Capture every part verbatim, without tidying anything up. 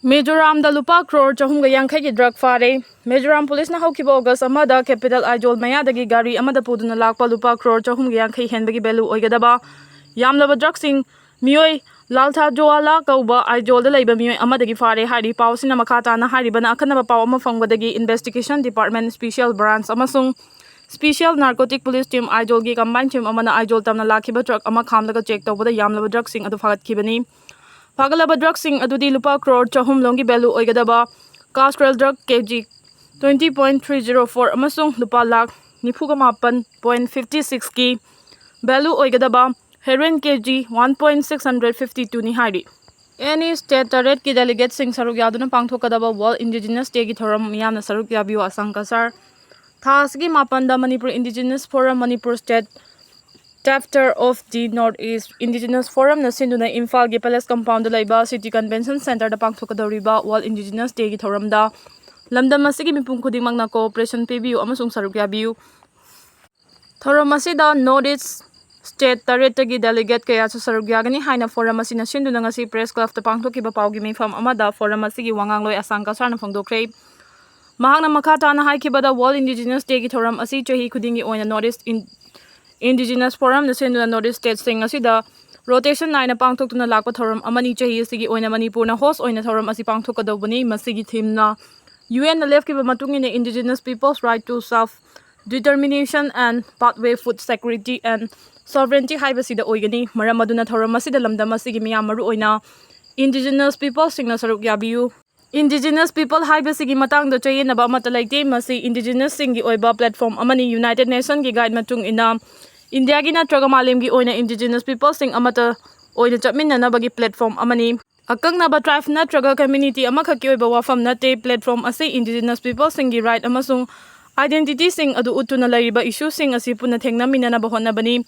ꯃꯤꯖꯣꯔꯥꯝꯗ ꯂꯨꯄꯥ ꯀ꯭ꯔꯣꯔ ꯆꯍꯨꯝꯒ ꯌꯥꯡꯈꯩꯒꯤ ꯗ꯭ꯔꯒ ꯐꯥꯔꯦ꯫ ꯃꯤꯖꯣꯔꯥꯝ ꯄꯨꯂꯤꯁꯅ ꯍꯧꯈꯤꯕ ꯑꯣꯒꯁ ꯑꯃꯗ ꯀꯦꯄꯤꯇꯦꯜ ꯑꯥꯏꯖꯣꯜ ꯃꯌꯥꯗꯒꯤ ꯒꯥꯔꯤ ꯑꯃꯗ ꯄꯨꯗꯨꯅ ꯂꯥꯛꯄ ꯂꯨꯄꯥ ꯀ꯭ꯔꯣꯔ ꯆꯍꯨꯝꯒ ꯌꯥꯡꯈꯩ ꯍꯦꯟꯕꯒꯤ ꯚꯦꯂꯨ ꯑꯣꯏꯒꯗꯕ ꯌꯥꯝꯂꯕ ꯗ꯭ꯔꯒꯁꯤꯡ ꯃꯤꯑꯣꯏ ꯂꯥꯜꯊꯥꯖꯣꯋꯥꯂꯥ ꯀꯧꯕ ꯑꯥꯏꯖꯣꯜꯗ ꯂꯩꯕ ꯃꯤꯑꯣꯏ ꯑꯃꯗꯒꯤ ꯐꯥꯔꯦ ꯍꯥꯏꯔꯤ꯫ ꯄꯥꯎ ꯑꯁꯤꯅ ꯃꯈꯥ ꯇꯥꯅ ꯍꯥꯏꯔꯤꯕꯅ ꯑꯀꯟꯅꯕ ꯄꯥꯎ ꯑꯃ ꯐꯪꯕꯗꯒꯤ Investigation Department Special Branch ꯑꯃꯁꯨꯡ Special Narcotic Police Team ꯑꯥꯏꯖꯣꯜꯒꯤ combine team ꯑꯃꯅ ꯑꯥꯏꯖꯣꯜ ꯇꯝꯅ ꯂꯥꯛꯈꯤꯕ ꯇ꯭ꯔꯛ ꯑꯃ ꯈꯥꯝꯂꯒ ꯆꯦꯛ ꯇꯧꯕꯗ ꯌꯥꯝꯂꯕ ꯗ꯭ꯔꯒꯁꯤꯡ ꯑꯗꯨ ꯐꯥꯒꯠꯈꯤꯕꯅꯤ꯫ ꯐꯥꯒꯠꯂꯕ ꯗ꯭ꯔꯒꯁꯤꯡ ꯑꯗꯨꯗꯤ ꯂꯨꯄꯥ ꯀ꯭ꯔꯣꯔ ꯆꯍꯨꯝ ꯂꯣꯝꯒꯤ ꯚꯦꯂꯨ ꯑꯣꯏꯒꯗꯕ ꯀꯥꯁꯇ꯭ꯔꯦꯜ ꯗ꯭ꯔꯒ ꯀꯦ G twenty point three zero four ꯑꯃꯁꯨꯡ ꯂꯨꯄꯥ ꯂꯥꯈ ꯅꯤꯐꯨꯒ ꯃꯥꯄꯟ point fifty sixꯀꯤ ꯚꯦꯂꯨ ꯑꯣꯏꯒꯗꯕ heroin K G one point six hundred fifty twoꯅꯤ ꯍꯥꯏꯔꯤ꯫ ꯑꯦꯅꯤ ꯁ꯭ꯇꯦꯠ ꯇꯔꯦꯠꯀꯤ ꯗꯦꯂꯤꯒꯦꯠꯁꯤꯡ ꯁꯔꯨꯛ ꯌꯥꯗꯨꯅ ꯄꯥꯡꯊꯣꯛꯀꯗꯕ World Indigenous Dayꯒꯤ ꯊꯧꯔꯝ ꯃꯤꯌꯥꯝꯅ ꯁꯔꯨꯛ ꯌꯥꯕꯤꯌꯨ ꯑꯁꯥꯝ ꯀꯁꯥꯔ꯫ ꯊꯥ ꯑꯁꯤꯒꯤ ꯃꯥꯄꯟꯗ Manipur Indigenous Forum, Manipur State Chapter of the North East Indigenous Forumꯅ ꯁꯤꯟꯗꯨꯅ ꯏꯝꯐꯥꯜꯒꯤ Palace Compoundꯗ ꯂꯩꯕ City Convention Centreꯗ ꯄꯥꯡꯊꯣꯛꯀꯗꯧꯔꯤꯕ World Indigenous Dayꯒꯤ ꯊꯧꯔꯝꯗ ꯂꯝꯗꯝ ꯑꯁꯤꯒꯤ ꯃꯤꯄꯨꯝ ꯈꯨꯗꯤꯡꯃꯛꯅ cooperation ꯄꯤꯕꯤꯌꯨ ꯑꯃꯁꯨꯡ ꯁꯔꯨꯛ ꯌꯥꯕꯤꯌꯨ꯫ ꯊꯧꯔꯝ ꯑꯁꯤꯗ North East ꯁ꯭ꯇꯦꯠ ꯇꯔꯦꯠꯇꯒꯤ ꯗꯦꯂꯤꯒꯦꯠ ꯀꯌꯥꯁꯨ ꯁꯔꯨꯛ ꯌꯥꯒꯅꯤ ꯍꯥꯏꯅ ꯐꯣꯔꯝ ꯑꯁꯤꯅ ꯁꯤꯟꯗꯨꯅ ꯉꯁꯤ ꯄ꯭ꯔꯦꯁ ꯀ꯭ꯂꯕꯇ ꯄꯥꯡꯊꯣꯛꯈꯤꯕ ꯄꯥꯎꯒꯤ ꯃꯤꯐꯝ ꯑꯃꯗ ꯐꯣꯔꯝ ꯑꯁꯤꯒꯤ ꯋꯥꯉꯥꯡꯂꯣꯏ ꯑꯁꯥꯡ ꯀꯁꯥꯔꯅ ꯐꯣꯡꯗꯣꯛꯈ꯭ꯔꯦ꯫ ꯃꯍꯥꯛꯅ ꯃꯈꯥ ꯇꯥꯅ ꯍꯥꯏꯈꯤꯕꯗ, World Indigenous Dayꯒꯤ ꯊꯧꯔꯝ ꯑꯁꯤ ꯆꯍꯤ ꯈꯨꯗꯤꯡꯒꯤ ꯑꯣꯏꯅ North East In-, Indigenous Forumꯅ ꯁꯤꯟꯗꯨꯅ North East ꯁ꯭ꯇꯦꯠꯁꯤꯡ ꯑꯁꯤꯗ ꯔꯣꯇꯦꯁꯟ ꯅꯥꯏꯅ ꯄꯥꯡꯊꯣꯛꯇꯨꯅ ꯂꯥꯛꯄ ꯊꯧꯔꯝ ꯑꯃꯅꯤ꯫ ꯆꯍꯤ ꯑꯁꯤꯒꯤ ꯑꯣꯏꯅ ꯃꯅꯤꯄꯨꯔꯅ ꯍꯣꯁ ꯑꯣꯏꯅ ꯊꯧꯔꯝ ꯑꯁꯤ ꯄꯥꯡꯊꯣꯛꯀꯗꯧꯕꯅꯤ꯫ ꯃꯁꯤꯒꯤ ꯊꯤꯝꯅ ꯌꯨ ꯑꯦꯟꯅ ꯂꯦꯞꯈꯤꯕ ꯃꯇꯨꯡ ꯏꯟꯅ Indigenous People's Right to Self Determination and Pathway Food Security and Sovereignty ꯍꯥꯏꯕꯁꯤꯗ ꯑꯣꯏꯒꯅꯤ꯫ ꯃꯔꯝ ꯑꯗꯨꯅ ꯊꯧꯔꯝ ꯑꯁꯤꯗ ꯂꯝꯗꯝ ꯑꯁꯤꯒꯤ ꯃꯤꯌꯥꯝ, ꯃꯔꯨꯑꯣꯏꯅ Indigenous Peoplesꯁꯤꯡꯅ ꯁꯔꯨꯛ ꯌꯥꯕꯤꯌꯨ꯫ Indigenous People ꯍꯥꯏꯕꯁꯤꯒꯤ ꯃꯇꯥꯡꯗ ꯆꯌꯦꯠꯅꯕ ꯑꯃꯠꯇ ꯂꯩꯇꯦ꯫ ꯃꯁꯤ Indigenousꯁꯤꯡꯒꯤ ꯑꯣꯏꯕ platform ꯑꯃꯅꯤ꯫ United Nationꯒꯤ guide ꯃꯇꯨꯡ ꯏꯟꯅ ꯏꯟꯗꯤꯌꯥꯒꯤ ꯅꯠꯇ꯭ꯔꯒ ꯃꯥꯂꯦꯝꯒꯤ ꯑꯣꯏꯅ Indigenous Peoplesꯁꯤꯡ ꯑꯃꯠꯇ ꯑꯣꯏꯅ ꯆꯠꯃꯤꯟꯅꯅꯕꯒꯤ platform ꯑꯃꯅꯤ꯫ ꯑꯀꯛꯅꯕ tribe ꯅꯠꯇ꯭ꯔꯒ community ꯑꯃꯈꯛꯀꯤ ꯑꯣꯏꯕ ꯋꯥꯐꯝ ꯅꯠꯇꯦ꯫ Platform ꯑꯁꯤ Indigenous Peoplesꯁꯤꯡꯒꯤ right ꯑꯃꯁꯨꯡ identityꯁꯤꯡ ꯑꯗꯨ ꯎꯠꯇꯨꯅ ꯂꯩꯔꯤꯕ issueꯁꯤꯡ ꯑꯁꯤ ꯄꯨꯟꯅ ꯊꯦꯡꯅꯃꯤꯟꯅꯅꯕ ꯍꯣꯠꯅꯕꯅꯤ꯫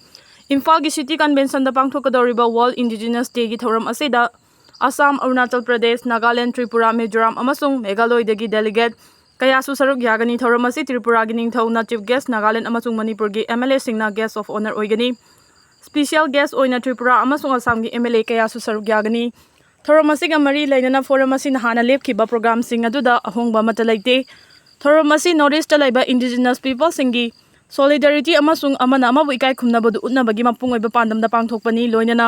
ꯏꯝꯐꯥꯜꯒꯤ City Conventionꯗ ꯄꯥꯡꯊꯣꯛꯀꯗꯧꯔꯤꯕ World Indigenous Dayꯒꯤ ꯊꯧꯔꯝ ꯑꯁꯤꯗ ꯑꯁꯥꯝ, ꯑꯔꯨꯅꯥꯆꯜ ꯄ꯭ꯔꯗꯦꯁ, ꯅꯥꯒꯥꯂꯦꯟ, ꯇ꯭ꯔꯤꯄꯨꯔꯥ, ꯃꯤꯖꯣꯔꯥꯝ ꯑꯃꯁꯨꯡ ꯃꯦꯘꯥꯂꯣꯏꯗꯒꯤ delegate ꯀꯌꯥꯁꯨ ꯁꯔꯨꯛ ꯌꯥꯒꯅꯤ꯫ ꯊꯧꯔꯝ ꯑꯁꯤ ꯇ꯭ꯔꯤꯄꯨꯔꯥꯒꯤ ꯅꯤꯡꯊꯧꯅ chief guest, ꯅꯥꯒꯥꯂꯦꯟ ꯑꯃꯁꯨꯡ ꯃꯅꯤꯄꯨꯔꯒꯤ M L Aꯁꯤꯡꯅ guest of honour ꯑꯣꯏꯒꯅꯤ꯫ Special guest ꯑꯣꯏꯅ ꯇ꯭ꯔꯤꯄꯨꯔꯥ ꯑꯃꯁꯨꯡ ꯑꯁꯥꯝꯒꯤ M L A ꯀꯌꯥꯁꯨ ꯁꯔꯨꯛ ꯌꯥꯒꯅꯤ꯫ ꯊꯧꯔꯝ ꯑꯁꯤꯒ ꯃꯔꯤ ꯂꯩꯅꯅ ꯐꯣꯔꯝ ꯑꯁꯤꯅ ꯍꯥꯟꯅ ꯂꯦꯞꯈꯤꯕ ꯄ꯭ꯔꯣꯒ꯭ꯔꯥꯝꯁꯤꯡ ꯑꯗꯨꯗ ꯑꯍꯣꯡꯕ ꯑꯃꯠꯇ ꯂꯩꯇꯦ꯫ ꯊꯧꯔꯝ ꯑꯁꯤ ꯅꯣꯔꯠ ꯏꯁꯇ ꯂꯩꯕ ꯏꯟꯗꯤꯖꯤꯅꯁ ꯄꯤꯄꯜꯁꯤꯡꯒꯤ ꯁꯣꯂꯤꯗꯥꯔꯤꯇꯤ ꯑꯃꯁꯨꯡ ꯑꯃꯅ ꯑꯃꯕꯨ ꯏꯀꯥꯏ ꯈꯨꯝꯅꯕꯗꯨ ꯎꯠꯅꯕꯒꯤ ꯃꯄꯨꯡ ꯑꯣꯏꯕ ꯄꯥꯟꯗꯝꯗ ꯄꯥꯡꯊꯣꯛꯄꯅꯤ꯫ ꯂꯣꯏꯅꯅ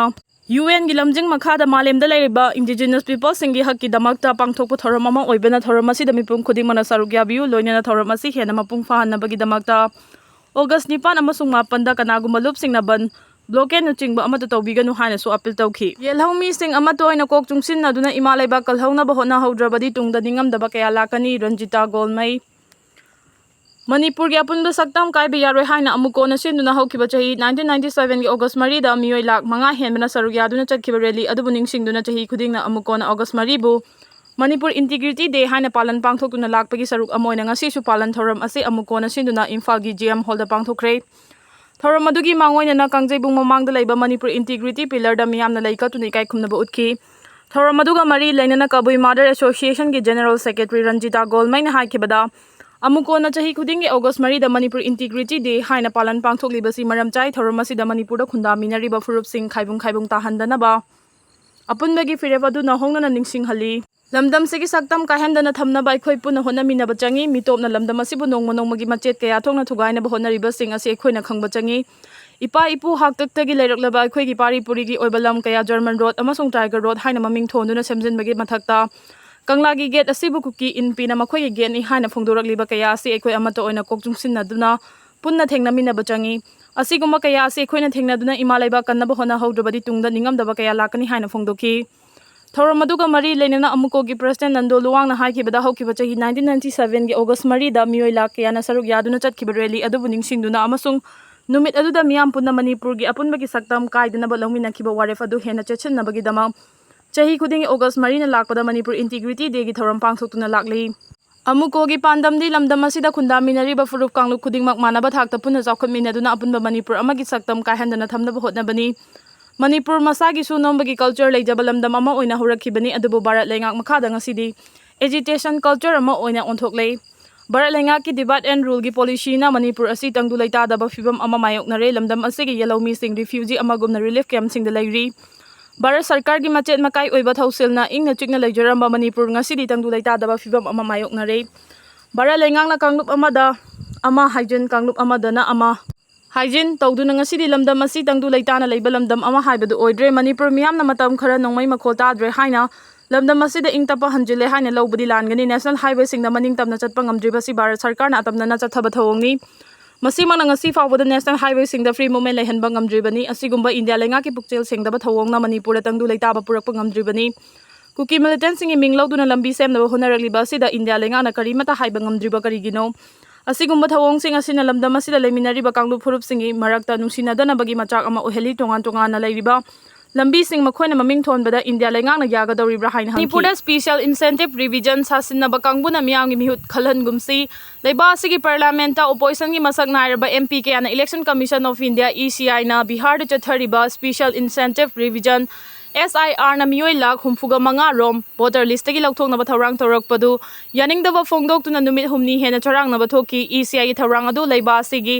ꯌꯨ ꯑꯦꯟꯒꯤ ꯂꯝꯖꯤꯡ ꯃꯈꯥꯗ ꯃꯥꯂꯦꯝꯗ ꯂꯩꯔꯤꯕ ꯏꯟꯗꯤꯖꯤꯅꯁ ꯄꯤꯄꯜꯁꯤꯡꯒꯤ ꯍꯛꯀꯤꯗꯃꯛꯇ ꯄꯥꯡꯊꯣꯛꯄ ꯊꯧꯔꯝ ꯑꯃ ꯑꯣꯏꯕꯅ ꯊꯧꯔꯝ ꯑꯁꯤꯗ ꯃꯤꯄꯨꯝ ꯈꯨꯗꯤꯡꯃꯛꯅ ꯁꯔꯨꯛ ꯌꯥꯕꯤꯌꯨ꯫ ꯂꯣꯏꯅꯅ ꯊꯧꯔꯝ ꯑꯁꯤ ꯍꯦꯟꯅ ꯃꯄꯨꯡ ꯐꯥꯍꯟꯅꯕꯒꯤꯗꯃꯛꯇ ꯑꯣꯒꯁ ꯅꯤꯄꯥꯟ ꯑꯃꯁꯨꯡ ꯃꯥꯄꯟꯗ ꯀꯅꯥꯒꯨꯝꯕ ꯂꯨꯞꯁꯤꯡꯅ ꯕꯟ, ꯕ꯭ꯂꯣꯀꯦꯠꯅꯆꯤꯡꯕ ꯑꯃꯠꯇ ꯇꯧꯕꯤꯒꯅꯨ ꯍꯥꯏꯅꯁꯨ ꯑꯄꯤꯜ ꯇꯧꯈꯤ꯫ ꯌꯦꯜꯍꯧꯃꯤꯁꯤꯡ ꯑꯃꯠꯇ ꯑꯣꯏꯅ ꯀꯣꯛ ꯆꯨꯡꯁꯤꯟꯅꯗꯨꯅ ꯏꯃꯥ ꯂꯩꯕꯥꯛ ꯀꯜꯍꯧꯅꯕ ꯍꯣꯠꯅꯍꯧꯗ꯭ꯔꯕꯗꯤ ꯇꯨꯡꯗ ꯅꯤꯡꯉꯝꯗꯕ ꯀꯌꯥ ꯂꯥꯛꯀꯅꯤ꯫ ꯔꯟꯖꯤꯇꯥ ꯒꯣꯜꯃꯩ꯫ ꯃꯅꯤꯄꯨꯔꯒꯤ ꯑꯄꯨꯟꯕ ꯁꯛꯇꯝ ꯀꯥꯏꯕ ꯌꯥꯔꯣꯏ ꯍꯥꯏꯅ ꯑꯃꯨꯛ ꯀꯣꯟꯅ ꯁꯤꯟꯗꯨꯅ ꯍꯧꯈꯤꯕ ꯆꯍꯤ nineteen ninety sevenꯒꯤ ꯑꯣꯒꯁ ꯃꯔꯤꯗ ꯃꯤꯑꯣꯏ ꯂꯥꯈ ꯃꯉꯥ ꯍꯦꯟꯕꯅ ꯁꯔꯨꯛ ꯌꯥꯗꯨꯅ ꯆꯠꯈꯤꯕ ꯔꯦꯂꯤ ꯑꯗꯨꯕꯨ ꯅꯤꯡꯁꯤꯡꯗꯨꯅ ꯆꯍꯤ ꯈꯨꯗꯤꯡꯅ ꯑꯃꯨꯛ ꯀꯣꯟꯅ ꯑꯣꯒꯁ ꯃꯔꯤꯕꯨ ꯃꯅꯤꯄꯨꯔ ꯏꯟꯇꯤꯒ꯭ꯔꯤꯇꯤ ꯗꯦ ꯍꯥꯏꯅ ꯄꯥꯂꯟ ꯄꯥꯡꯊꯣꯛꯇꯨꯅ ꯂꯥꯛꯄꯒꯤ ꯁꯔꯨꯛ ꯑꯃ ꯑꯣꯏꯅ ꯉꯁꯤꯁꯨ ꯄꯥꯂꯟ ꯊꯧꯔꯝ ꯑꯁꯤ ꯑꯃꯨꯛ ꯀꯣꯟꯅ ꯁꯤꯟꯗꯨꯅ ꯏꯝꯐꯥꯜꯒꯤ ꯖꯤ ꯑꯦꯝ ꯍꯣꯜꯗ ꯄꯥꯡꯊꯣꯛꯈ꯭ꯔꯦ꯫ ꯊꯧꯔꯝ ꯑꯗꯨꯒꯤ ꯃꯥꯡꯑꯣꯏꯅꯅ ꯀꯥꯡꯖꯩꯕꯨꯡ ꯃꯃꯥꯡꯗ ꯂꯩꯕ ꯃꯅꯤꯄꯨꯔ ꯏꯟꯇꯤꯒ꯭ꯔꯤꯇꯤ ꯄꯤꯂꯔꯗ ꯃꯤꯌꯥꯝꯅ ꯂꯩ ꯀꯠꯇꯨꯅ ꯏꯀꯥꯏ ꯈꯨꯝꯅꯕ ꯎꯠꯈꯤ꯫ ꯊꯧꯔꯝ ꯑꯗꯨꯒ ꯃꯔꯤ ꯂꯩꯅꯅ ꯀꯕꯨꯏ ꯃꯥꯗꯔ ꯑꯦꯁꯣꯁꯤꯌꯦꯁꯟꯒꯤ ꯖꯦꯅꯔꯦꯜ ꯁꯦꯀ꯭ꯔꯦꯇꯔꯤ ꯔꯟꯖꯤꯇꯥ ꯒꯣꯜꯃꯩꯅ ꯍꯥꯏꯈꯤꯕꯗ, ꯑꯃꯨꯛ ꯀꯣꯟꯅ ꯆꯍꯤ ꯈꯨꯗꯤꯡꯒꯤ ꯑꯣꯒꯁ ꯃꯔꯤꯗ ꯃꯅꯤꯄꯨꯔ ꯏꯟꯇꯤꯒ꯭ꯔꯤꯇꯤ ꯗꯦ ꯍꯥꯏꯅ ꯄꯥꯂꯟ ꯄꯥꯡꯊꯣꯛꯂꯤꯕꯁꯤ ꯃꯔꯝ ꯆꯥꯏ꯫ ꯊꯧꯔꯝ ꯑꯁꯤꯗ ꯃꯅꯤꯄꯨꯔꯗ ꯈꯨꯟꯗꯥꯃꯤꯟꯅꯔꯤꯕ ꯐꯨꯔꯨꯞꯁꯤꯡ ꯈꯥꯏꯕꯨꯡ ꯈꯥꯏꯕꯨꯡ ꯇꯥꯍꯟꯗꯅꯕ ꯑꯄꯨꯟꯕꯒꯤ ꯐꯤꯔꯦꯞ ꯑꯗꯨ ꯅꯧꯍꯧꯅꯅ ꯅꯤꯡꯁꯤꯡꯍꯜꯂꯤ꯫ ꯂꯝꯗꯝꯁꯤꯒꯤ ꯁꯛꯇꯝ ꯀꯥꯏꯍꯟꯗꯅ ꯊꯝꯅꯕ ꯑꯩꯈꯣꯏ ꯄꯨꯟꯅ ꯍꯣꯠꯅꯃꯤꯟꯅꯕ ꯆꯪꯏ꯫ ꯃꯤꯇꯣꯞꯅ ꯂꯝꯗꯝ ꯑꯁꯤꯕꯨ ꯅꯣꯡꯃ ꯅꯣꯡꯃꯒꯤ ꯃꯆꯦꯠ ꯀꯌꯥ ꯊꯣꯛꯅ ꯊꯨꯒꯥꯏꯅꯕ ꯍꯣꯠꯅꯔꯤꯕꯁꯤꯡ ꯑꯁꯤ ꯑꯩꯈꯣꯏꯅ ꯈꯪꯕ ꯆꯪꯏ꯫ ꯏꯄꯥ ꯏꯄꯨ ꯍꯥꯛꯇꯛꯇꯒꯤ ꯂꯩꯔꯛꯂꯕ ꯑꯩꯈꯣꯏꯒꯤ ꯄꯥꯔꯤ ꯄꯨꯔꯤꯒꯤ ꯑꯣꯏꯕ ꯂꯝ ꯀꯌꯥ ꯖꯔꯃꯟ ꯔꯣꯗ ꯑꯃꯁꯨꯡ ꯇꯥꯏꯒꯔ ꯔꯣꯗ ꯍꯥꯏꯅ ꯃꯃꯤꯡ ꯊꯣꯟꯗꯨꯅ ꯁꯦꯝꯖꯤꯟꯕꯒꯤ ꯃꯊꯛꯇ, ꯀꯪꯂꯥꯒꯤ ꯒꯦꯠ ꯑꯁꯤꯕꯨ ꯀꯨꯀꯤ ꯏꯟꯄꯤꯅ ꯃꯈꯣꯏꯒꯤ ꯒꯦꯠꯅꯤ ꯍꯥꯏꯅ ꯐꯣꯡꯗꯣꯔꯛꯂꯤꯕ ꯀꯌꯥ ꯑꯁꯤ ꯑꯩꯈꯣꯏ ꯑꯃꯠꯇ ꯑꯣꯏꯅ ꯀꯣꯛ ꯆꯨꯡꯁꯤꯟꯅꯗꯨꯅ ꯄꯨꯟꯅ ꯊꯦꯡꯅꯃꯤꯟꯅꯕ ꯆꯪꯏ꯫ ꯑꯁꯤꯒꯨꯝꯕ ꯀꯌꯥ ꯑꯁꯤ ꯑꯩꯈꯣꯏꯅ ꯊꯦꯡꯅꯗꯨꯅ ꯏꯃꯥ ꯂꯩꯕꯥꯛ ꯀꯟꯅꯕ ꯍꯣꯠꯅꯍꯧꯗ꯭ꯔꯕꯗꯤ ꯇꯨꯡꯗ ꯅꯤꯡꯉꯝꯗꯕ ꯀꯌꯥ ꯂꯥꯛꯀꯅꯤ ꯍꯥꯏꯅ ꯐꯣꯡꯗꯣꯛꯈꯤ꯫ ꯊꯧꯔꯝ ꯑꯗꯨꯒ ꯃꯔꯤ ꯂꯩꯅꯅ ꯑꯃꯨꯀꯣꯒꯤ ꯄ꯭ꯔꯁꯤꯗꯦꯟꯠ ꯅꯟꯗꯣ ꯂꯨꯋꯥꯡꯅ ꯍꯥꯏꯈꯤꯕꯗ, ꯍꯧꯈꯤꯕ ꯆꯍꯤ nineteen ninety sevenꯒꯤ ꯑꯣꯒꯁ ꯃꯔꯤꯗ ꯃꯤꯑꯣꯏ ꯂꯥꯈ ꯀꯌꯥꯅ ꯁꯔꯨꯛ ꯌꯥꯗꯨꯅ ꯆꯠꯈꯤꯕ ꯔꯦꯂꯤ ꯑꯗꯨꯕꯨ ꯅꯤꯡꯁꯤꯡꯗꯨꯅ ꯑꯃꯁꯨꯡ ꯅꯨꯃꯤꯠ ꯑꯗꯨꯗ ꯃꯤꯌꯥꯝ ꯄꯨꯟꯅ ꯃꯅꯤꯄꯨꯔꯒꯤ ꯑꯄꯨꯟꯕꯒꯤ ꯁꯛꯇꯝ ꯀꯥꯏꯗꯅꯕ ꯂꯧꯃꯤꯟꯅꯈꯤꯕ ꯋꯥꯔꯦꯞ ꯑꯗꯨ ꯍꯦꯟꯅ ꯆꯦꯠꯁꯤꯟꯅꯕꯒꯤꯗꯃꯛ ꯆꯍꯤ ꯈꯨꯗꯤꯡꯒꯤ ꯑꯣꯒꯁ ꯃꯔꯤꯅ ꯂꯥꯛꯄꯗ ꯃꯅꯤꯄꯨꯔ ꯏꯟꯇꯤꯒ꯭ꯔꯤꯇꯤ ꯗꯦꯒꯤ ꯊꯧꯔꯝ ꯄꯥꯡꯊꯣꯛꯇꯨꯅ ꯂꯥꯛꯂꯤ꯫ ꯑꯃꯨꯀꯣꯒꯤ ꯄꯥꯟꯗꯝꯗꯤ ꯂꯝꯗꯝ ꯑꯁꯤꯗ ꯈꯨꯟꯗꯥꯃꯤꯟꯅꯔꯤꯕ ꯐꯨꯔꯨꯞ ꯀꯥꯡꯂꯨꯞ ꯈꯨꯗꯤꯡꯃꯛ ꯃꯥꯟꯅꯕ ꯊꯥꯛꯇ ꯄꯨꯟꯅ ꯆꯥꯎꯈꯠꯃꯤꯟꯅꯗꯨꯅ ꯑꯄꯨꯟꯕ ꯃꯅꯤꯄꯨꯔ ꯑꯃꯒꯤ ꯁꯛꯇꯝ ꯀꯥꯏꯍꯟꯗꯅ ꯊꯝꯅꯕ ꯍꯣꯠꯅꯕꯅꯤ꯫ ꯃꯅꯤꯄꯨꯔ ꯃꯁꯥꯒꯤꯁꯨ ꯅꯣꯝꯕꯒꯤ ꯀꯜꯆꯔ ꯂꯩꯖꯕ ꯂꯝꯗꯝ ꯑꯃ ꯑꯣꯏꯅ ꯍꯧꯔꯛꯈꯤꯕꯅꯤ, ꯑꯗꯨꯕꯨ ꯚꯥꯔꯠ ꯂꯩꯉꯥꯛ ꯃꯈꯥꯗ ꯉꯁꯤꯗꯤ ꯑꯦꯖꯤꯇꯦꯁꯟ ꯀꯜꯆꯔ ꯑꯃ ꯑꯣꯏꯅ ꯑꯣꯟꯊꯣꯛꯂꯦ꯫ ꯚꯥꯔꯠ ꯂꯩꯉꯥꯛꯀꯤ divide and ruleꯒꯤ ꯄꯣꯂꯤꯁꯤꯅ ꯃꯅꯤꯄꯨꯔ ꯑꯁꯤ ꯇꯪꯗꯨ ꯂꯩꯇꯥꯗꯕ ꯐꯤꯕꯝ ꯑꯃ ꯃꯥꯌꯣꯛꯅꯔꯦ꯫ ꯂꯝꯗꯝ ꯑꯁꯤꯒꯤ ꯌꯦꯜꯍꯧꯃꯤꯁꯤꯡ ꯔꯤꯐ꯭ꯌꯨꯖꯤ ꯑꯃꯒꯨꯝꯅ ꯔꯤꯂꯤꯐ ꯀꯦꯝꯞꯁꯤꯡꯗ ꯂꯩꯔꯤ꯫ ꯚꯥꯔꯠ ꯁꯔꯀꯥꯔꯒꯤ ꯃꯆꯦꯠ ꯃꯀꯥꯏ ꯑꯣꯏꯕ ꯊꯧꯁꯤꯜꯅ ꯏꯪꯅ ꯆꯤꯛꯅ ꯂꯩꯖꯔꯝꯕ ꯃꯅꯤꯄꯨꯔ ꯉꯁꯤꯗꯤ ꯇꯪꯗꯨ ꯂꯩꯇꯥꯗꯕ ꯐꯤꯕꯝ ꯑꯃ ꯃꯥꯌꯣꯛꯅꯔꯦ꯫ ꯚꯥꯔꯠ ꯂꯩꯉꯥꯛꯅ ꯀꯥꯡꯂꯨꯞ ꯑꯃꯗ ꯑꯃ ꯍꯥꯏꯖꯤꯟ, ꯀꯥꯡꯂꯨꯞ ꯑꯃꯗꯅ ꯑꯃ ꯍꯥꯏꯖꯤꯟ ꯇꯧꯗꯨꯅ ꯉꯁꯤꯗꯤ ꯂꯝꯗꯝ ꯑꯁꯤ ꯇꯪꯗꯨ ꯂꯩꯇꯥꯅ ꯂꯩꯕ ꯂꯝꯗꯝ ꯑꯃ ꯍꯥꯏꯕꯗꯨ ꯑꯣꯏꯗ꯭ꯔꯦ꯫ ꯃꯅꯤꯄꯨꯔ ꯃꯤꯌꯥꯝꯅ ꯃꯇꯝ ꯈꯔ ꯅꯣꯡꯃꯩ ꯃꯈꯣꯜ ꯇꯥꯗ꯭ꯔꯦ ꯍꯥꯏꯅ ꯂꯝꯗꯝ ꯑꯁꯤꯗ ꯏꯪ ꯇꯞꯄ ꯍꯟꯖꯤꯜꯂꯦ ꯍꯥꯏꯅ ꯂꯧꯕꯗꯤ ꯂꯥꯟꯒꯅꯤ꯫ ꯅꯦꯁꯅꯦꯜ ꯍꯥꯏꯋꯦꯁꯤꯡꯗ ꯃꯅꯤꯡ ꯇꯝꯅ ꯆꯠꯄ ꯉꯝꯗ꯭ꯔꯤꯕꯁꯤ ꯚꯥꯔꯠ ꯁꯔꯀꯥꯔꯅ ꯑꯇꯝꯅꯅ ꯆꯠꯊꯕ ꯊꯧꯑꯣꯡꯅꯤ꯫ ꯃꯁꯤꯃꯛꯅ ꯉꯁꯤ ꯐꯥꯎꯕꯗ ꯅꯦꯁꯅꯦꯜ ꯍꯥꯏꯋꯦꯁꯤꯡꯗ ꯐ꯭ꯔꯤ ꯃꯨꯚꯃꯦꯟ ꯂꯩꯍꯟꯕ ꯉꯝꯗ꯭ꯔꯤꯕꯅꯤ꯫ ꯑꯁꯤꯒꯨꯝꯕ ꯏꯟꯗꯤꯌꯥ ꯂꯩꯉꯥꯛꯀꯤ ꯄꯨꯛꯆꯦꯜ ꯁꯦꯡꯗꯕ ꯊꯧꯑꯣꯡꯅ ꯃꯅꯤꯄꯨꯔꯗ ꯇꯪꯗꯨ ꯂꯩꯇꯥꯕ ꯄꯨꯔꯛꯄ ꯉꯝꯗ꯭ꯔꯤꯕꯅꯤ꯫ ꯀꯨꯀꯤ ꯃꯤꯂꯤꯇꯦꯟꯁꯤꯡꯒꯤ ꯃꯤꯡ ꯂꯧꯗꯨꯅ ꯂꯝꯕꯤ ꯁꯦꯝꯅꯕ ꯍꯣꯠꯅꯔꯛꯂꯤꯕ ꯑꯁꯤꯗ ꯏꯟꯗꯤꯌꯥ ꯂꯩꯉꯥꯛꯅ ꯀꯔꯤꯃꯠꯇ ꯍꯥꯏꯕ ꯉꯝꯗ꯭ꯔꯤꯕ ꯀꯔꯤꯒꯤꯅꯣ? ꯑꯁꯤꯒꯨꯝꯕ ꯊꯧꯑꯣꯡꯁꯤꯡ ꯑꯁꯤꯅ ꯂꯝꯗꯝ ꯑꯁꯤꯗ ꯂꯩꯃꯤꯟꯅꯔꯤꯕ ꯀꯥꯡꯂꯨꯞ ꯐꯨꯔꯨꯞꯁꯤꯡꯒꯤ ꯃꯔꯛꯇ ꯅꯨꯡꯁꯤꯅꯗꯅꯕꯒꯤ ꯃꯆꯥꯛ ꯑꯃ ꯑꯣꯏꯍꯜꯂꯤ꯫ ꯇꯣꯉꯥꯟ ꯇꯣꯉꯥꯟꯅ ꯂꯩꯔꯤꯕ ꯂꯝꯕꯤꯁꯤꯡ ꯃꯈꯣꯏꯅ ꯃꯃꯤꯡ ꯊꯣꯟꯕꯗ ꯏꯟꯗꯤꯌꯥ ꯂꯩꯉꯥꯛꯅ ꯌꯥꯒꯗꯧꯔꯤꯕ꯭ꯔꯥ ꯍꯥꯏꯅ ꯍꯪꯈꯤ꯫ ꯃꯅꯤꯄꯨꯔꯗ ꯁ꯭ꯄꯤꯁꯦꯜ ꯏꯟꯁꯦꯟꯇꯤꯚ ꯔꯤꯚꯤꯖꯟ ꯁꯥꯁꯤꯟꯅꯕ ꯀꯥꯡꯕꯨꯅ ꯃꯤꯌꯥꯝꯒꯤ ꯃꯤꯍꯨꯠ ꯈꯜꯍꯟꯒꯨꯝꯁꯤ꯫ ꯂꯩꯕꯥꯛ ꯑꯁꯤꯒꯤ ꯄꯥꯔꯂꯤꯌꯥꯃꯦꯟꯠꯇ ꯑꯣꯄꯣꯖꯤꯁꯟꯒꯤ ꯃꯁꯛ ꯅꯥꯏꯔꯕ ꯑꯦꯝ ꯄꯤ ꯀꯌꯥꯅ election commission of India, E ꯁꯤ ꯑꯥꯏꯅ ꯕꯤꯍꯥꯔꯗ ꯆꯠꯊꯔꯤꯕ ꯁ꯭ꯄꯤꯁꯦꯜ ꯏꯟꯁꯦꯟꯇꯤꯚ ꯔꯤꯚꯤꯖꯟ, ꯑꯦꯁ ꯑꯥꯏ ꯑꯥꯔꯅ ꯃꯤꯑꯣꯏ ꯂꯥꯈ ꯍꯨꯝꯐꯨꯒ ꯃꯉꯥ ꯔꯣꯝ ꯚꯣꯇꯔ ꯂꯤꯁ꯭ꯠꯇꯒꯤ ꯂꯧꯊꯣꯛꯅꯕ ꯊꯧꯔꯥꯡ ꯇꯧꯔꯛꯄꯗꯨ ꯌꯥꯅꯤꯡꯗꯕ ꯐꯣꯡꯗꯣꯛꯇꯨꯅ ꯅꯨꯃꯤꯠ ꯍꯨꯝꯅꯤ ꯍꯦꯟꯅ ꯆꯔꯥꯡꯅꯕ ꯊꯣꯛꯈꯤ꯫ ꯏ ꯁꯤ ꯑꯥꯏꯒꯤ ꯊꯧꯔꯥꯡ ꯑꯗꯨ ꯂꯩꯕꯥꯛ ꯑꯁꯤꯒꯤ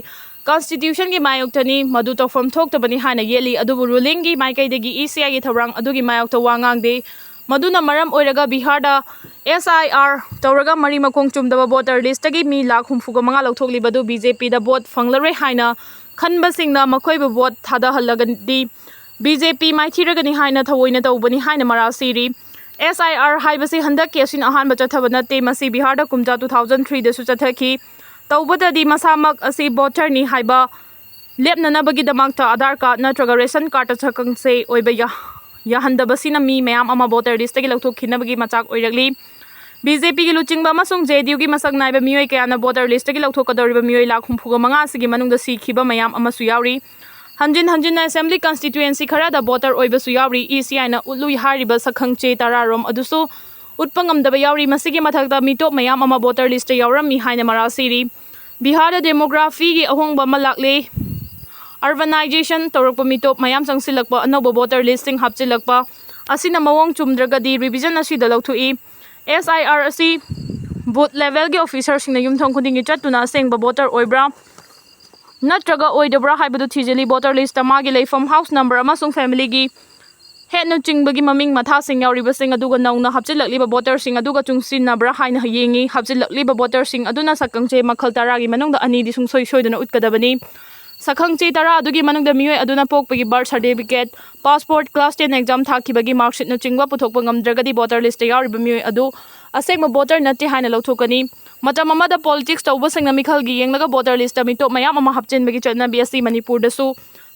ꯀꯟꯁꯇꯤꯇ꯭ꯌꯨꯁꯟꯒꯤ ꯃꯥꯌꯣꯛꯇꯅꯤ, ꯃꯗꯨ ꯇꯧꯐꯝ ꯊꯣꯛꯇꯕꯅꯤ ꯍꯥꯏꯅ ꯌꯦꯠꯂꯤ꯫ ꯑꯗꯨꯕꯨ ꯔꯨꯂꯤꯡꯒꯤ ꯃꯥꯏꯀꯩꯗꯒꯤ ꯏ ꯁꯤ ꯑꯥꯏꯒꯤ ꯊꯧꯔꯥꯡ ꯑꯗꯨꯒꯤ ꯃꯥꯌꯣꯛꯇ ꯋꯥ ꯉꯥꯡꯗꯦ꯫ ꯃꯗꯨꯅ ꯃꯔꯝ ꯑꯣꯏꯔꯒ ꯕꯤꯍꯥꯔꯗ ꯑꯦꯁ ꯑꯥꯏ ꯑꯥꯔ ꯇꯧꯔꯒ ꯃꯔꯤ ꯃꯈꯣꯡ ꯆꯨꯝꯗꯕ ꯚꯣꯇꯔ ꯂꯤꯁ꯭ꯠꯇꯒꯤ ꯃꯤ ꯂꯥꯈ ꯍꯨꯝꯐꯨꯒ ꯃꯉꯥ ꯂꯧꯊꯣꯛꯂꯤꯕꯗꯨ ꯕꯤ ꯖꯦ ꯄꯤꯗ ꯚꯣꯠ ꯐꯪꯂꯔꯣꯏ ꯍꯥꯏꯅ ꯈꯟꯕꯁꯤꯡꯅ ꯃꯈꯣꯏꯕꯨ ꯚꯣꯠ ꯊꯥꯗꯍꯜꯂꯒꯗꯤ ꯕꯤ ꯖꯦ ꯄꯤ ꯃꯥꯏꯊꯤꯔꯒꯅꯤ ꯍꯥꯏꯅ ꯊꯑꯣꯏꯅ ꯇꯧꯕꯅꯤ ꯍꯥꯏꯅ ꯃꯔꯥꯜ ꯁꯤꯔꯤ꯫ ꯑꯦꯁ ꯑꯥꯏ ꯑꯥꯔ ꯍꯥꯏꯕꯁꯤ ꯍꯟꯗꯛꯀꯤ ꯑꯁꯤꯅ ꯑꯍꯥꯟꯕ ꯆꯠꯊꯕ ꯅꯠꯇꯦ꯫ ꯃꯁꯤ ꯕꯤꯍꯥꯔꯗ ꯀꯨꯝꯖꯥ ꯇꯨ ꯊꯥꯎꯖꯟ ꯊ꯭ꯔꯤꯗꯁꯨ ꯆꯠꯊꯈꯤ꯫ ꯇꯧꯕꯗꯗꯤ ꯃꯁꯥꯃꯛ ꯑꯁꯤ ꯚꯣꯇꯔꯅꯤ ꯍꯥꯏꯕ ꯂꯦꯞꯅꯅꯕꯒꯤꯗꯃꯛꯇ ꯑꯙꯥꯔ ꯀꯥꯔꯗ ꯅꯠꯇ꯭ꯔꯒ ꯔꯦꯁꯟ ꯀꯥꯔꯗꯇ ꯁꯛꯈꯪꯆꯦ ꯑꯣꯏꯕ ꯌꯥ-, ꯌꯥꯍꯟꯗꯕꯁꯤꯅ ꯃꯤ ꯃꯌꯥꯝ ꯑꯃ ꯚꯣꯇꯔ ꯂꯤꯁ꯭ꯠꯇꯒꯤ ꯂꯧꯊꯣꯛꯈꯤꯅꯕꯒꯤ ꯃꯆꯥꯛ ꯑꯣꯏꯔꯛꯂꯤ꯫ ꯕꯤ ꯖꯦ ꯄꯤꯒꯤ ꯂꯨꯆꯤꯡꯕ ꯑꯃꯁꯨꯡ ꯖꯦ ꯗꯤ ꯌꯨꯒꯤ ꯃꯁꯛ ꯅꯥꯏꯕ ꯃꯤꯑꯣꯏ ꯀꯌꯥꯅ ꯚꯣꯇꯔ ꯂꯤꯁ꯭ꯠꯇꯒꯤ ꯂꯧꯊꯣꯛꯀꯗꯧꯔꯤꯕ ꯃꯤꯑꯣꯏ ꯂꯥꯈ ꯍꯨꯝꯐꯨꯒ ꯃꯉꯥ ꯑꯁꯤꯒꯤ ꯃꯅꯨꯡꯗ ꯁꯤꯈꯤꯕ ꯃꯌꯥꯝ ꯑꯃꯁꯨ ꯌꯥꯎꯔꯤ꯫ ꯍꯟꯖꯤꯟ ꯍꯟꯖꯤꯟꯅ ꯑꯦꯁꯦꯝꯕ꯭ꯂꯤ ꯀꯟꯁꯇꯤꯇ꯭ꯌꯨꯌꯦꯟꯁꯤ ꯈꯔꯗ ꯚꯣꯇꯔ ꯑꯣꯏꯕꯁꯨ ꯌꯥꯎꯔꯤ꯫ ꯏ ꯁꯤ ꯑꯥꯏꯅ ꯎꯠꯂꯨꯏ ꯍꯥꯏꯔꯤꯕ ꯁꯛꯈꯪꯆꯦ ꯇꯔꯥꯔꯣꯝ ꯑꯗꯨꯁꯨ ꯎꯠꯄ ꯉꯝꯗꯕ ꯌꯥꯎꯔꯤ꯫ ꯃꯁꯤꯒꯤ ꯃꯊꯛꯇ ꯃꯤꯇꯣꯞ ꯃꯌꯥꯝ ꯑꯃ ꯚꯣꯇꯔ ꯂꯤꯁ꯭ꯠꯇ ꯌꯥꯎꯔꯝꯃꯤ ꯍꯥꯏꯅ ꯃꯔꯥꯜ ꯁꯤꯔꯤ꯫ ꯕꯤꯍꯥꯔꯗ ꯗꯦꯃꯣꯒ꯭ꯔꯥꯐꯤꯒꯤ ꯑꯍꯣꯡꯕ ꯑꯃ ꯂꯥꯛꯂꯦ꯫ ꯑꯔꯕꯅꯥꯏꯖꯦꯁꯟ ꯇꯧꯔꯛꯄ, ꯃꯤꯇꯣꯞ ꯃꯌꯥꯝ ꯆꯪꯁꯤꯜꯂꯛꯄ, ꯑꯅꯧꯕ ꯚꯣꯇꯔ ꯂꯤꯁ꯭ꯠꯁꯤꯡ ꯍꯥꯞꯆꯤꯜꯂꯛꯄ ꯑꯁꯤꯅ ꯃꯑꯣꯡ ꯆꯨꯝꯗ꯭ꯔꯒꯗꯤ ꯔꯤꯚꯤꯖꯟ ꯑꯁꯤꯗ ꯂꯧꯊꯣꯛꯏ꯫ ꯑꯦꯁ ꯑꯥꯏ ꯑꯥꯔ ꯑꯁꯤ ꯕꯨꯊ ꯂꯦꯚꯦꯜꯒꯤ ꯑꯣꯐꯤꯁꯔꯁꯤꯡꯅ ꯌꯨꯝꯊꯣꯡ ꯈꯨꯗꯤꯡꯒꯤ ꯆꯠꯇꯨꯅ ꯑꯁꯦꯡꯕ ꯚꯣꯇꯔ ꯑꯣꯏꯕ꯭ꯔꯥ ꯅꯠꯇ꯭ꯔꯒ ꯑꯣꯏꯗꯕ꯭ꯔꯥ ꯍꯥꯏꯕꯗꯨ ꯊꯤꯖꯤꯜꯂꯤ꯫ ꯚꯣꯇꯔ ꯂꯤꯁ꯭ꯠꯇ ꯃꯥꯒꯤ ꯂꯩꯐꯝ, ꯍꯥꯎꯁ ꯅꯝꯕꯔ ꯑꯃꯁꯨꯡ ꯐꯦꯃꯤꯂꯤꯒꯤ ꯍꯦꯠꯅꯆꯤꯡꯕꯒꯤ ꯃꯃꯤꯡ ꯃꯊꯥꯁꯤꯡ ꯌꯥꯎꯔꯤꯕꯁꯤꯡ ꯑꯗꯨꯒ ꯅꯧꯅ ꯍꯥꯞꯆꯤꯜꯂꯛꯂꯤꯕ ꯚꯣꯇꯔꯁꯤꯡ ꯑꯗꯨꯒ ꯆꯨꯡꯁꯤꯟꯅꯕ꯭ꯔꯥ ꯍꯥꯏꯅ ꯌꯦꯡꯏ꯫ ꯍꯥꯞꯆꯤꯜꯂꯛꯂꯤꯕ ꯚꯣꯇꯔꯁꯤꯡ ꯑꯗꯨꯅ ꯁꯛꯈꯪꯆꯦ ꯃꯈꯜ ꯇꯔꯥꯒꯤ ꯃꯅꯨꯡꯗ ꯑꯅꯤꯗꯤ ꯁꯨꯡꯁꯣꯏ ꯁꯣꯏꯗꯅ ꯎꯠꯀꯗꯕꯅꯤ꯫ ꯁꯛꯈꯪꯆꯦ ꯇꯔꯥ ꯑꯗꯨꯒꯤ ꯃꯅꯨꯡꯗ ꯃꯤꯑꯣꯏ ꯑꯗꯨꯅ ꯄꯣꯛꯄꯒꯤ birth certificate, passport, class ten exam ꯊꯥꯈꯤꯕꯒꯤ marksheetꯅꯆꯤꯡꯕ ꯄꯨꯊꯣꯛꯄ ꯉꯝꯗ꯭ꯔꯒꯗꯤ voter listꯇ ꯌꯥꯎꯔꯤꯕ ꯃꯤꯑꯣꯏ ꯑꯗꯨ ꯑꯁꯦꯡꯕ voter ꯅꯠꯇꯦ ꯍꯥꯏꯅ ꯂꯧꯊꯣꯛꯀꯅꯤ꯫ ꯃꯇꯝ ꯑꯃꯗ politics ꯇꯧꯕꯁꯤꯡꯅ ꯃꯤꯈꯜꯒꯤ ꯌꯦꯡꯂꯒ voter listꯇ ꯃꯤꯇꯣꯞ ꯃꯌꯥꯝ ꯑꯃ ꯍꯥꯞꯆꯤꯟꯕꯒꯤ ꯆꯠꯅꯕꯤ ꯑꯁꯤ ꯃꯅꯤꯄꯨꯔꯗꯁꯨ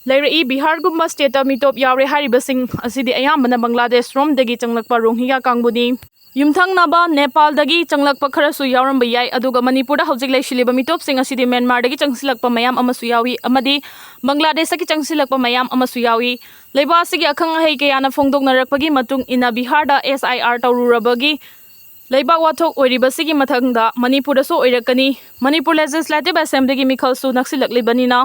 ꯂꯩꯔꯛꯏ꯫ ꯕꯤꯍꯥꯔꯒꯨꯝꯕ stateꯇ ꯃꯤꯇꯣꯞ ꯌꯥꯎꯔꯦ ꯍꯥꯏꯔꯤꯕꯁꯤꯡ ꯑꯁꯤꯗꯤ ꯑꯌꯥꯝꯕꯅ ꯕꯪꯒ꯭ꯂꯥꯗꯦꯁ ꯔꯣꯝꯗꯒꯤ ꯆꯪꯂꯛꯄ ꯔꯣꯍꯤꯡꯒ꯭ꯌꯥ ꯀꯥꯡꯕꯨꯅꯤ꯫ ꯌꯨꯝꯊꯪꯅꯕ ꯅꯦꯄꯥꯜꯗꯒꯤ ꯆꯪꯂꯛꯄ ꯈꯔꯁꯨ ꯌꯥꯎꯔꯝꯕ ꯌꯥꯏ꯫ ꯑꯗꯨꯒ ꯃꯅꯤꯄꯨꯔꯗ ꯍꯧꯖꯤꯛ ꯂꯩꯁꯤꯜꯂꯤꯕ ꯃꯤꯇꯣꯞꯁꯤꯡ ꯑꯁꯤꯗꯤ ꯃ꯭ꯌꯥꯟꯃꯥꯔꯗꯒꯤ ꯆꯪꯁꯤꯜꯂꯛꯄ ꯃꯌꯥꯝ ꯑꯃꯁꯨ ꯌꯥꯎꯏ ꯑꯃꯗꯤ ꯕꯪꯒ꯭ꯂꯥꯗꯦꯁꯇꯒꯤ ꯆꯪꯁꯤꯜꯂꯛꯄ ꯃꯌꯥꯝ ꯑꯃꯁꯨ ꯌꯥꯎꯏ꯫ ꯂꯩꯕꯥꯛ ꯑꯁꯤꯒꯤ ꯑꯈꯪ ꯑꯍꯩ ꯀꯌꯥꯅ ꯐꯣꯡꯗꯣꯛꯅꯔꯛꯄꯒꯤ ꯃꯇꯨꯡ ꯏꯟꯅ ꯕꯤꯍꯥꯔꯗ S I R ꯇꯧꯔꯨꯔꯕꯒꯤ ꯂꯩꯕꯥꯛ ꯋꯥꯊꯣꯛ ꯑꯣꯏꯔꯤꯕꯁꯤꯒꯤ ꯃꯊꯪꯗ ꯃꯅꯤꯄꯨꯔꯗꯁꯨ ꯑꯣꯏꯔꯛꯀꯅꯤ꯫ Manipur Legislative Assemblyꯒꯤ ꯃꯤꯈꯜꯁꯨ ꯅꯛꯁꯤꯜꯂꯛꯂꯤꯕꯅꯤꯅ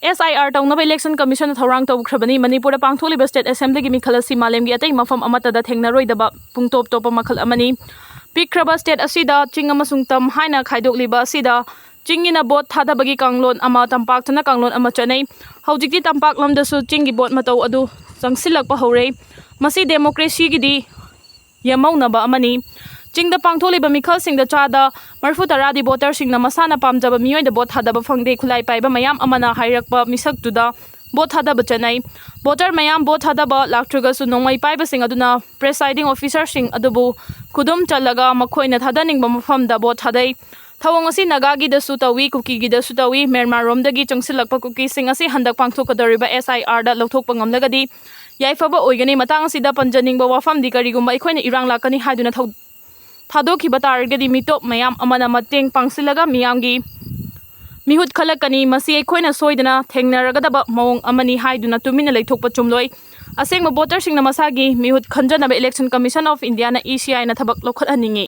S I R ꯇꯧꯅꯕ election commissionꯅ ꯊꯧꯔꯥꯡ ꯇꯧꯈ꯭ꯔꯕꯅꯤ꯫ ꯃꯅꯤꯄꯨꯔꯗ ꯄꯥꯡꯊꯣꯛꯂꯤꯕ state assemblyꯒꯤ ꯃꯤꯈꯜ ꯑꯁꯤ ꯃꯥꯂꯦꯝꯒꯤ ꯑꯇꯩ ꯃꯐꯝ ꯑꯃꯠꯇꯗ ꯊꯦꯡꯅꯔꯣꯏꯗꯕ ꯄꯨꯡꯇꯣꯞ ꯇꯣꯞꯄ ꯃꯈꯜ ꯑꯃꯅꯤ꯫ ꯄꯤꯛꯈ꯭ꯔꯕ state ꯑꯁꯤꯗ ꯆꯤꯡ ꯑꯃꯁꯨꯡ ꯇꯝ ꯍꯥꯏꯅ ꯈꯥꯏꯗꯣꯛꯂꯤꯕ ꯑꯁꯤꯗ ꯆꯤꯡꯒꯤꯅ vote ꯊꯥꯗꯕꯒꯤ ꯀꯥꯡꯂꯣꯟ ꯑꯃ, ꯇꯝꯄꯥꯛꯇꯅ ꯀꯥꯡꯂꯣꯟ ꯑꯃ ꯆꯠꯅꯩ꯫ ꯍꯧꯖꯤꯛꯇꯤ ꯇꯝꯄꯥꯛ ꯂꯝꯗꯁꯨ ꯆꯤꯡꯒꯤ vote ꯃꯇꯧ ꯑꯗꯨ ꯆꯪꯁꯤꯜꯂꯛꯄ ꯍꯧꯔꯦ꯫ ꯃꯁꯤ democracyꯒꯤꯗꯤ ꯌꯦꯝꯍꯧꯅꯕ ꯑꯃꯅꯤ꯫ ꯆꯤꯡꯗ ꯄꯥꯡꯊꯣꯛꯂꯤꯕ ꯃꯤꯈꯜꯁꯤꯡꯗ ꯆꯥꯗ ꯃꯔꯤꯐꯨ ꯇꯔꯥꯗꯤ voterꯁꯤꯡꯅ ꯃꯁꯥꯅ ꯄꯥꯝꯖꯕ ꯃꯤꯑꯣꯏꯗ vote ꯊꯥꯗꯕ ꯐꯪꯗꯦ꯫ ꯈꯨꯠꯂꯥꯏ ꯄꯥꯏꯕ ꯃꯌꯥꯝ ꯑꯃꯅ ꯍꯥꯏꯔꯛꯄ ꯃꯤꯁꯛꯇꯨꯗ vote ꯊꯥꯗꯕ ꯆꯠꯅꯩ꯫ Voter ꯃꯌꯥꯝ vote ꯊꯥꯗꯕ ꯂꯥꯛꯇ꯭ꯔꯒꯁꯨ ꯅꯣꯡꯃꯩ ꯄꯥꯏꯕꯁꯤꯡ ꯑꯗꯨꯅ presiding officerꯁꯤꯡ ꯑꯗꯨꯕꯨ ꯈꯨꯗꯨꯝ ꯆꯜꯂꯒ ꯃꯈꯣꯏꯅ ꯊꯥꯗꯅꯤꯡꯕ ꯃꯐꯝꯗ vote ꯊꯥꯗꯩ꯫ ꯊꯧꯑꯣꯡ ꯑꯁꯤ ꯅꯥꯒꯥꯒꯤꯗꯁꯨ ꯇꯧꯏ, ꯀꯨꯀꯤꯒꯤꯗꯁꯨ ꯇꯧꯏ꯫ ꯃ꯭ꯌꯥꯟꯃꯥꯔ ꯔꯣꯝꯗꯒꯤ ꯆꯪꯁꯤꯜꯂꯛꯄ ꯀꯨꯀꯤꯁꯤꯡ ꯑꯁꯤ ꯍꯟꯗꯛ ꯄꯥꯡꯊꯣꯛꯀꯗꯧꯔꯤꯕ S I Rꯗ ꯂꯧꯊꯣꯛꯄ ꯉꯝꯂꯒꯗꯤ ꯌꯥꯏꯐꯕ ꯑꯣꯏꯒꯅꯤ꯫ ꯃꯇꯥꯡ ꯑꯁꯤꯗ ꯄꯟꯖꯅꯤꯡꯕ ꯋꯥꯐꯝꯗꯤ ꯀꯔꯤꯒꯨꯝꯕ ꯑꯩꯈꯣꯏꯅ ꯏꯔꯥꯡ ꯂꯥꯛꯀꯅꯤ ꯍꯥꯏꯗꯨꯅ ꯊꯧ-, ꯊꯥꯗꯣꯛꯈꯤꯕ ꯇꯥꯔꯒꯗꯤ ꯃꯤꯇꯣꯞ ꯃꯌꯥꯝ ꯑꯃꯅ ꯃꯇꯦꯡ ꯄꯥꯡꯁꯤꯜꯂꯒ ꯃꯤꯌꯥꯝꯒꯤ ꯃꯤꯍꯨꯠ ꯈꯜꯂꯛꯀꯅꯤ꯫ ꯃꯁꯤ ꯑꯩꯈꯣꯏꯅ ꯁꯣꯏꯗꯅ ꯊꯦꯡꯅꯔꯒꯗꯕ ꯃꯑꯣꯡ ꯑꯃꯅꯤ ꯍꯥꯏꯗꯨꯅ ꯇꯨꯃꯤꯟꯅ ꯂꯩꯊꯣꯛꯄ ꯆꯨꯝꯂꯣꯏ꯫ ꯑꯁꯦꯡꯕ voterꯁꯤꯡꯅ ꯃꯁꯥꯒꯤ ꯃꯤꯍꯨꯠ ꯈꯟꯖꯅꯕ Election Commission of Indiaꯅ E C Iꯅ ꯊꯕꯛ ꯂꯧꯈꯠꯍꯟꯅꯤꯡꯏ꯫